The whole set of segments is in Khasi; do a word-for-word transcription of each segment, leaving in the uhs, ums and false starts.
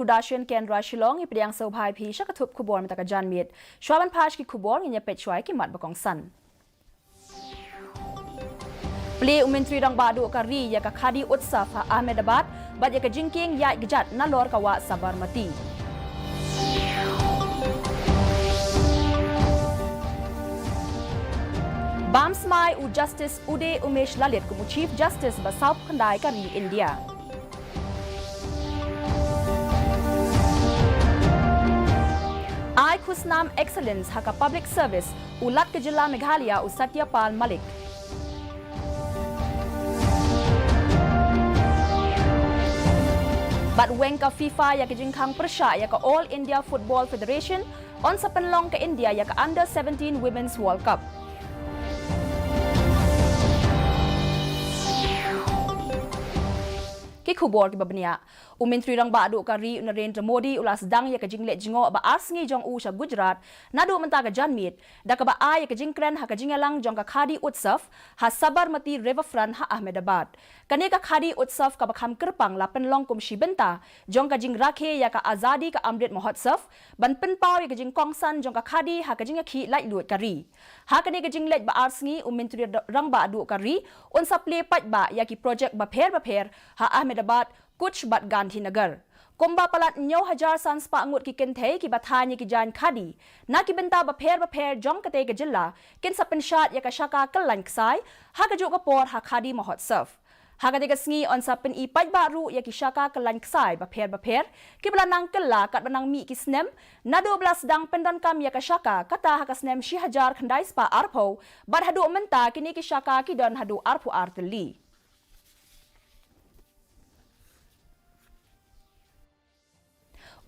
Doordarshan Kendra Shillong, ngi pdiang sngewbha ïa phi sha ka thup khubor mynta ka janmiet. Shuwa ban phai sha ki khubor, ngin ïa peit shuwa ïa ki mat ba kongsan. Plie u Myntri Rangbah Duh ka ri ïa ka Khadi Utsav ha Ahmedabad bad ïa ka jingkieng ïaid kjat nalor ka wah Sabarmati. Bam smai u Justice Uday Umesh Lalit kum u Chief Justice ba sawphew khyndai ka ri India. Ai khusnam Excellence ha ka Public Service u Lat ka Jylla Meghalaya u Satya Pal Malik. Bad weng ka FIFA ïa ka jingkhang pyrshah ïa ka All India Football Federation, yn sa pynlong ka India ïa ka Under seventeen Women's World Cup. Ki khubor kiba bniah. U Myntri Rangbah Duh ka ri u Narendra Modi u la sdang ïa ka jingleit jngoh ba ar sngi jong u sha Gujarat naduh mynta ka janmiet, da kaba ai ïa ka jingkren ha ka jingïalang jong ka Khadi Utsav ha Sabarmati Riverfront ha Ahmedabad. Kane ka Khadi Utsav kaba kham kyrpang la pynlong kum shi bynta jong ka jingrakhe ïa ka Azadi ka Amrit Mahotsav, ban pynpaw ïa ka jingkongsan jong ka khadi ha ka jingïakhih laitluid ka ri. Ha kane ka jingleit ba ar sngi, u Myntri Rangbah Duh ka ri un sa plie paidbah ïa ki projek bapher bapher ha Ahmedabad, Kutch bad Gandhinagar. Kumba palat hynñiew hajar san spah ngut ki kynthei kiba thaiñ ïa ki jaiñ khadi na ki bynta bapher bapher jong katei ka jylla kin sa pynshad ïa ka shaka kyllain ksai ha kajuh ka por ha Khadi Mahotsav. Ha katei ka sngi yn sa pyni paidbah ruh ïa ki shaka kyllain ksai bapher bapher kiba la nang kylla katba nang mih ki snem naduh ba la sdang pyndonkam ïa ka shaka, kata ha ka snem shi hajar khyndai spah arphew bad haduh mynta kine ki shaka ki don haduh arphew ar tylli.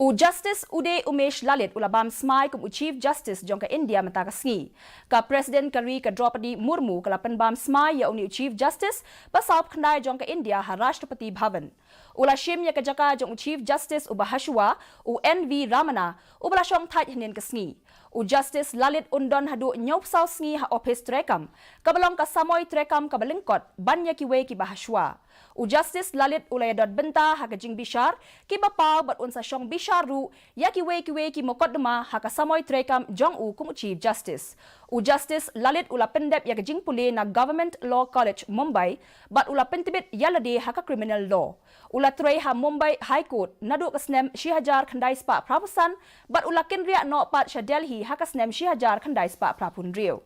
U Justice Uday Umesh Lalit u la bam smai kum u Chief Justice jong ka India mynta ka sngi. Ka President ka ri ka Droupadi Murmu ka la pynbam smai ïa une u Chief Justice ba sawphew khyndai jong ka India ha Rashtrapati Bhavan. U la shim ïa ka jaka jong u Chief Justice uba ha shuwa, u N V Ramana, uba la shong thait hynnin ka sngi. U Justice Lalit un don haduh hynñiewphew saw sngi ha ophis treikam, kaba long ka samoi treikam kaba lyngkot ban ïa kiwei kiba ha shuwa. U Justice Lalit u la ïadon bynta ha ka jingbishar kiba paw bad un sa shong bishar ruh ïa kiwei kiwei ki mokotduma ha ka samoi treikam jong u kum u Chief Justice. U Justice Lalit u la pyndep ïa ka jingpule na Government Law College Mumbai bad u la pyntbit ïa lade ha ka criminal law. U la trei ha Mumbai High Court naduh ka snem shi hajar khyndai spah phra phew san bad u la kynriah noh pat sha Delhi ha ka snem shi hajar khyndai spah phra phew hynriew.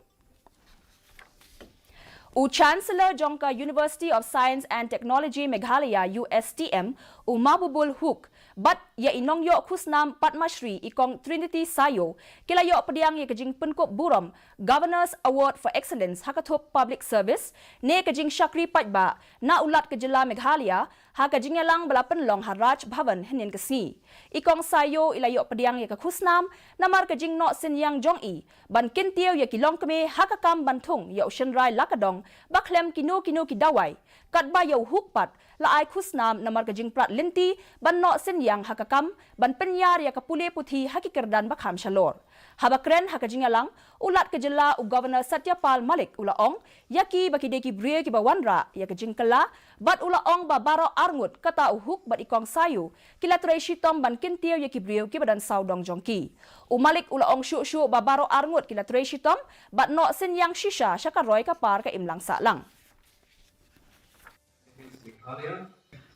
U Chancellor jong ka University of Science and Technology Meghalaya, U S T M, u Mahbubul Huq, bad ïa i nongïoh khusnam Padma Shri i Kong Trinity Sayo, ki la ïoh pdiang ïa ka jingpynkup burom Governor's Award for Excellence ha ka thup Public Service ne ka jingshakri paidbah na u Lat ka Jylla Meghalaya, ha ka jingïalang ba la pynlong ha Raj Bhavan hynnin ka sngi. I Kong Sayo i la ïoh pdiang ïa ka khusnam namar ka jingnoh synñiang jong i ban kyntiew ïa ki longkmie ha ka kam ban thung ïa u shynrai la ka dong ba khlem kino kino ki dawai. Katba ïa u Huq pat la ai khusnam namar ka jingprat lynti ban noh synñiang ha ka kam ban pynïar ïa ka pule puthi ha ki kyrdan ba kham shalor. Haba kren ha ka jingïalang, u Lat ka Jylla u Governor Satya Pal Malik u la ong ïa ki ba ki dei ki briew kiba wanrah ïa ka jingkylla, bad u la ong ba baroh arngut, kata u Huq bad i Kong Sayo, ki la trei shitom ban kyntiew ïa ki briew kiba don sawdong jong ki. U Malik u la ong shuh shuh ba baroh arngut ki la trei shitom bad noh synñiang shisha sha ka roi ka par ka imlang sahlang.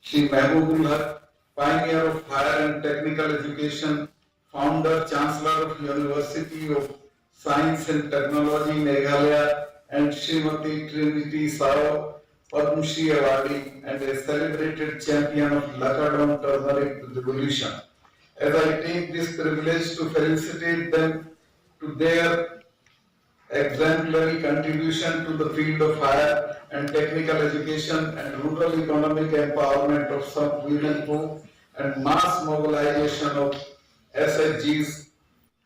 Shri Mahbubul Huq, pioneer of higher and technical education, founder, Chancellor of University of Science and Technology, Meghalaya, and Srimati Trinity Sayo, Padma Shri awardee and a celebrated champion of Lakadong turmeric revolution. As I take this privilege to felicitate them to their exemplary contribution to the field of higher and technical education and rural economic empowerment of some women folk and mass mobilization of S H Gs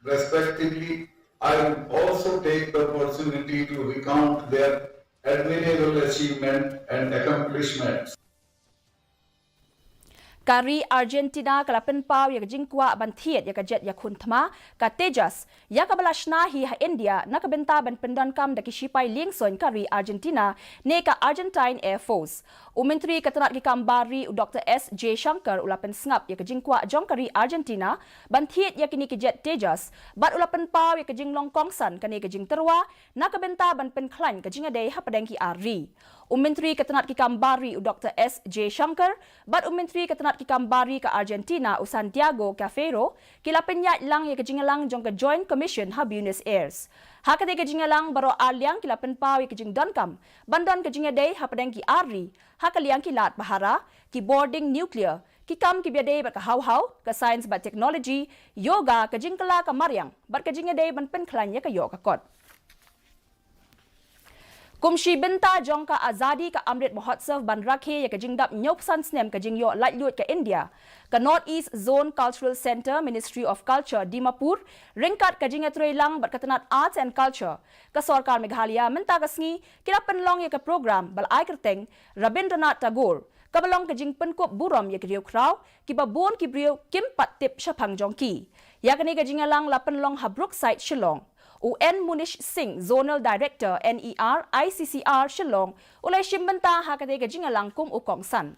respectively, I would also take the opportunity to recount their admirable achievement and accomplishments. Ka ri Argentina ka la pynpaw ïa ka jingkwah ban thied ïa ka jet ïakhun thma ka Tejas, ïa kaba la shna hi ha India na ka bynta ban pyndonkam da ki shipai liengsuiñ ka ri Argentina ne ka Argentine Air Force. U Myntri ka tnat ki kam bar ri u Doktor S Jaishankar u la pynsngap ïa ka jingkwah jong ka ri Argentina ban thied ïa kine ki jet Tejas, bad u la pynpaw ïa ka jinglong kongsan kane ka jingtyrwa na ka bynta ban pynkhlaiñ ka jingïadei hapdeng ki ar ri. U Myntri ka tnat ki kam bar ri u Doktor S Jaishankar bad u Myntri ka tnat ki kam bar ri ka Argentina u Santiago Cafiero ki la pynïaid lang ïa ka jingïalang jong ka Joint Commission ha Buenos Aires. Ha katei ka jingïalang baroh ar liang ki la pynpaw ïa ka jingdonkam ban don ka jingïadei hapdeng ki ar ri ha ka liang ki lad pahara, ki bording nuclear, ki kam kiba ïadei bad ka haw-haw, ka science bad technology, yoga, ka jingkylla ka mariang bad ka jingïadei ban pynkhlaiñ ïa ka ïoh ka kot. Kum shi bynta jong ka Azadi ka Amrit Mahotsav ban rakhe ïa ka jingdap hynñiewphew san snem ka jingïoh laitluid ka India, ka North East Zone Cultural Centre, Ministry of Culture, Dimapur, ryngkat ka jingïatreilang bad ka tnat Arts and Culture ka Sorkar Meghalaya mynta ka sngi ki la pynlong ïa ka program ba la ai kyrteng Rabindranath Tagore, kaba long ka jingpynkup burom ïa ki riewkhraw kiba bun ki briew kim pat tip shaphang jong ki. Ïa kane ka jingïalang la pynlong ha Brookside, Shillong. U N Munish Singh, Zonal Director, N E R, I C C R, Shillong, u la shim bynta ha katei ka jingïalang kum u kongsan.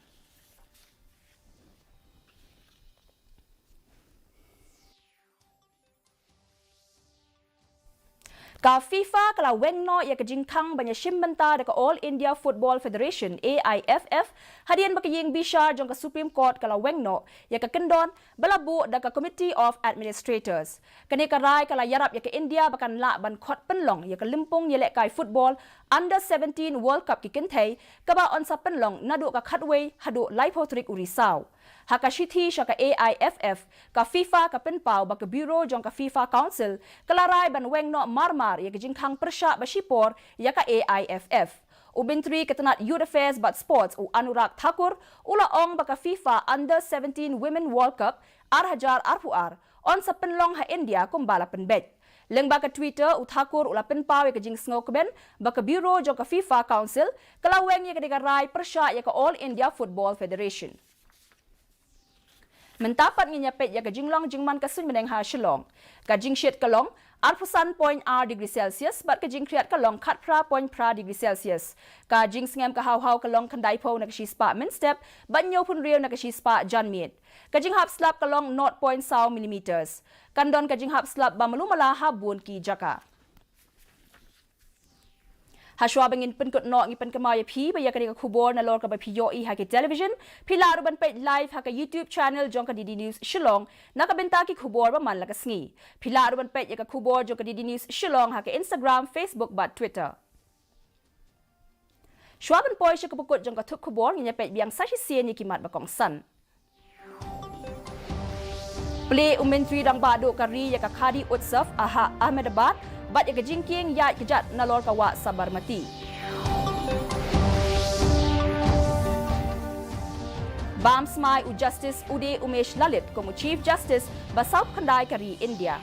Ka FIFA ka la weng noh ïa ka jingkhang ban ïashim bynta da ka All India Football Federation, A I F F, hadien ba ka ïing bishar jong ka Supreme Court ka la weng noh ïa ka kyndon ba la buh da ka Committee of Administrators. Kane ka rai ka la ïarap ïa ka India ba kan lah ban khot pynlong ïa ka lympung ïalehkai football Under seventeen World Cup ki kynthei, kaba yn sa pynlong naduh ka khatwei haduh laiphew tarik u Risaw. Ha ka shithi sha ka A I F F, ka FIFA ka pynpaw ba ka Bureau jong ka FIFA Council ka la rai ban weng noh mar-mar ïa ka jingkhang pyrshah ba shipor ïa ka A I F F. U Myntri ka tnat Youth Affairs bad Sports u Anurag Thakur u la ong ba ka FIFA Under seventeen Women World Cup ar hajar arphew ar yn sa pynlong ha India kumba la pynbeit. Lyngba ka Twitter, u Thakur u la pynpaw ïa ka jingsngewkmen ba ka Bureau jong ka FIFA Council ka la weng ïa kane ka rai pyrshah ïa ka All India Football Federation. Mynta pat ngin ïa peit ïa ka jinglong jingman ka suiñ bneng ha Shillong. Ka jingshit ka long arphew san point ar degree Celsius bad ka jingkhriat ka long khatphra point phra degree Celsius. Ka jingsngem ka haw-haw ka long khyndaiphew na ka shispah mynstep bad hynñiewphew hynriew na ka shispah janmiet. Ka jinghap slap ka long nought point saw millimeters. Kan don ka jinghap slap ba malu mala ha bun ki jaka. Hashwa ba ngin pynkut noh, ngi pynkynmaw ïa phi ba ïa kane ka khubor nalor kaba phi ïohi ha ki television, phi lah ruh ban peit live ha ka YouTube channel jong ka D D News Shillong na ka bynta ki khubor ba man la ka sngi. Phi lah ruh ban peit ïa ka khubor jong ka D D News Shillong ha ka Instagram, Facebook bad Twitter. Shuwa ban poi sha kaba kut jong ka thup khubor, ngin ïa peit biang sa shisien ïa ki mat ba kongsan. Plie u Myntri Rangbah Duh ka ri ïa ka Khadi Utsav ha Ahmedabad bad ïa ka jingkieng ïaid kjat nalor ka wah Sabarmati. Bam smai u Justice Uday Umesh Lalit kum u Chief Justice ba sawphew khyndai ka ri India.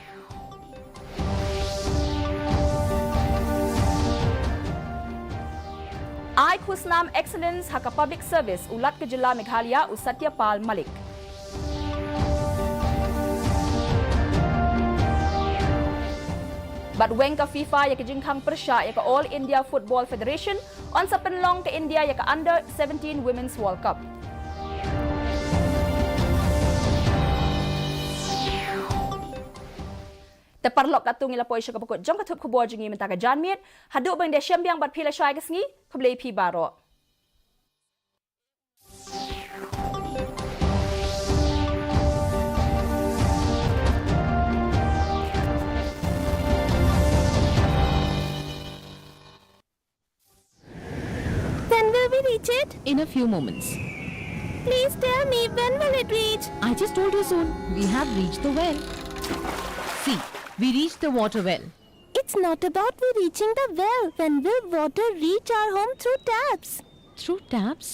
Ai khusnam excellence ha ka public service u Lat ka jylla Meghalaya u Satya Pal Malik. Bad weng ka FIFA ïa ka jingkhang pyrshah ïa ka All India Football Federation, yn sa pynlong ka India ïa ka Under seventeen Women's World Cup. Te paralok, katto ngi la poi sha kaba kut jong ka thup khubor jong ngi mynta ka janmiet. Haduh ban da shem biang bad phi lashai ka sngi, khublei phi baroh. When will we reach it? In a few moments. Please tell me, when will it reach? I just told you soon. We have reached the well. See, we reached the water well. It's not about we reaching the well. When will water reach our home through taps? Through taps?